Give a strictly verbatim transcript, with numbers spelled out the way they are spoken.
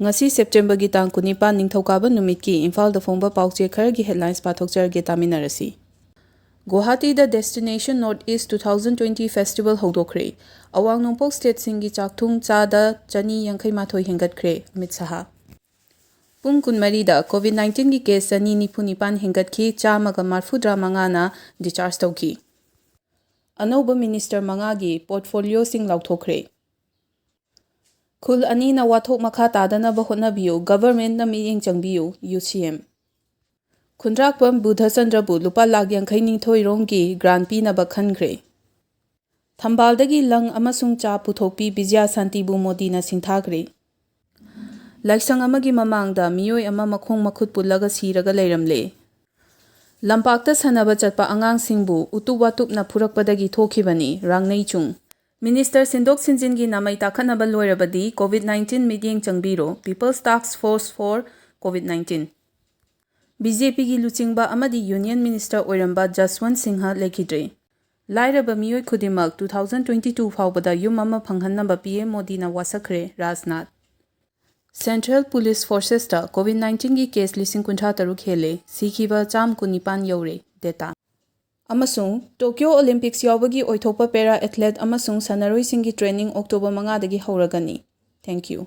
ꯉꯁꯤ ꯁꯦꯞꯇꯦꯝꯕꯔꯒꯤ ꯇꯥꯡ ꯀꯨꯟꯅꯤꯄꯥꯟ, ꯅꯤꯡꯊꯧꯀꯥꯕ ꯅꯨꯃꯤꯠꯀꯤ ꯏꯝꯐꯥꯜꯗ ꯐꯣꯡꯕ ꯄꯥꯎꯆꯦ ꯈꯔꯒꯤ headlines ꯄꯥꯊꯣꯛꯆꯔꯒꯦ, ꯇꯥꯃꯤꯟꯅꯔꯁꯤ꯫ ꯒꯨꯋꯥꯍꯥꯇꯤꯗ Destination North East two thousand twenty festival ꯍꯧꯗꯣꯛꯈ꯭ꯔꯦ꯫ ꯑꯋꯥꯡ ꯅꯣꯡꯄꯣꯛ stateꯁꯤꯡꯒꯤ ꯆꯥꯛꯊꯨꯡ ꯆꯥꯗ ꯆꯅꯤ ꯌꯥꯡꯈꯩ ꯃꯥꯊꯣꯏ ꯍꯦꯟꯒꯠꯈ꯭ꯔꯦ, ꯑꯃꯤꯠ ꯁꯍꯥ꯫ ꯄꯨꯡ ꯀꯨꯟꯃꯔꯤꯗ COVID nineteenꯒꯤ case ꯆꯅꯤ ꯅꯤꯐꯨ ꯅꯤꯄꯥꯟ ꯍꯦꯟꯒꯠꯈꯤ, ꯆꯥꯝꯃꯒ ꯃꯔꯐꯨꯇꯔꯥ ꯃꯉꯥꯅ discharge ꯇꯧꯈꯤ꯫ ꯑꯅꯧꯕ minister ꯃꯉꯥꯒꯤ portfolioꯁꯤꯡ ꯂꯥꯎꯊꯣꯛꯈ꯭ꯔꯦ꯫ ꯈꯨꯜ ꯑꯅꯤꯅ ꯋꯥꯊꯣꯛ ꯃꯈꯥ ꯇꯥꯗꯅꯕ ꯍꯣꯠꯅꯕꯤꯌꯨ, governmentꯅ ꯃꯤꯠꯌꯦꯡ ꯆꯪꯕꯤꯌꯨ, UCM꯫ ꯈꯨꯟꯗ꯭ꯔꯥꯛꯄꯝ ꯕꯨꯙꯆꯟꯗ꯭ꯔꯕꯨ ꯂꯨꯄꯥ ꯂꯥꯈ ꯌꯥꯡꯈꯩ ꯅꯤꯊꯣꯏ ꯔꯣꯝꯒꯤ grant ꯄꯤꯅꯕ ꯈꯟꯈ꯭ꯔꯦ꯫ ꯊꯝꯕꯥꯜꯗꯒꯤ ꯂꯪ ꯑꯃꯁꯨꯡ ꯆꯥ ꯄꯨꯊꯣꯛꯄꯤ ꯕꯤꯖꯌ ꯁꯥꯟꯇꯤꯕꯨ ꯃꯣꯗꯤꯅ ꯁꯤꯡꯊꯥꯈ꯭ꯔꯦ꯫ ꯂꯥꯏꯁꯪ ꯑꯃꯒꯤ ꯃꯃꯥꯡꯗ ꯃꯤꯑꯣꯏ ꯑꯃ ꯃꯈꯣꯡ ꯃꯈꯨꯠ ꯄꯨꯜꯂꯒ ꯁꯤꯔꯒ ꯂꯩꯔꯝꯂꯦ꯫ ꯂꯝꯄꯥꯛꯇ ꯁꯥꯟꯅꯕ ꯆꯠꯄ ꯑꯉꯥꯡꯁꯤꯡꯕꯨ ꯎꯇꯨꯞ ꯋꯥꯇꯨꯞꯅ ꯐꯨꯔꯛꯄꯗꯒꯤ ꯊꯣꯛꯈꯤꯕꯅꯤ, ꯔꯥꯡꯅꯩꯆꯨꯡ꯫ Minister ꯁꯤꯟꯗꯣꯛ ꯁꯤꯟꯖꯤꯟꯒꯤ ꯅꯥꯃꯩ ꯇꯥꯈꯠꯅꯕ ꯂꯣꯏꯔꯕꯗꯤ COVID nineteen ꯃꯤꯠꯌꯦꯡ ꯆꯪꯕꯤꯔꯣ, People's Task Force for COVID nineteen꯫ BJPꯒꯤ ꯂꯨꯆꯤꯡꯕ ꯑꯃꯗꯤ Union Minister ꯑꯣꯏꯔꯝꯕ ꯖꯁꯋꯟ ꯁꯤꯡꯍ ꯂꯩꯈꯤꯗ꯭ꯔꯦ꯫ ꯂꯥꯏꯔꯕ ꯃꯤꯑꯣꯏ ꯈꯨꯗꯤꯡꯃꯛ two thousand twenty two ꯐꯥꯎꯕꯗ ꯌꯨꯝ ꯑꯃ ꯐꯪꯍꯟꯅꯕ PM ꯃꯣꯗꯤꯅ ꯋꯥꯁꯛꯈ꯭ꯔꯦ, Rajnath. Central Police Forcesꯇ COVID nineteenꯒꯤ case ꯂꯤꯁꯤꯡ ꯀꯨꯟꯊ꯭ꯔꯥ ꯇꯔꯨꯛ ꯍꯦꯜꯂꯦ, ꯁꯤꯈꯤꯕ ꯆꯥꯝ ꯀꯨꯟꯅꯤꯄꯥꯟ ꯌꯧꯔꯦ, data꯫ ꯑꯃꯁꯨꯡ Tokyo Olympics ꯌꯥꯎꯕꯒꯤ ꯑꯣꯏꯊꯣꯛꯄ para athlete ꯑꯃꯁꯨꯡ ꯁꯥꯟꯅꯔꯣꯏꯁꯤꯡꯒꯤ training October ꯃꯉꯥꯗꯒꯤ ꯍꯧꯔꯒꯅꯤ꯫ Thank you꯫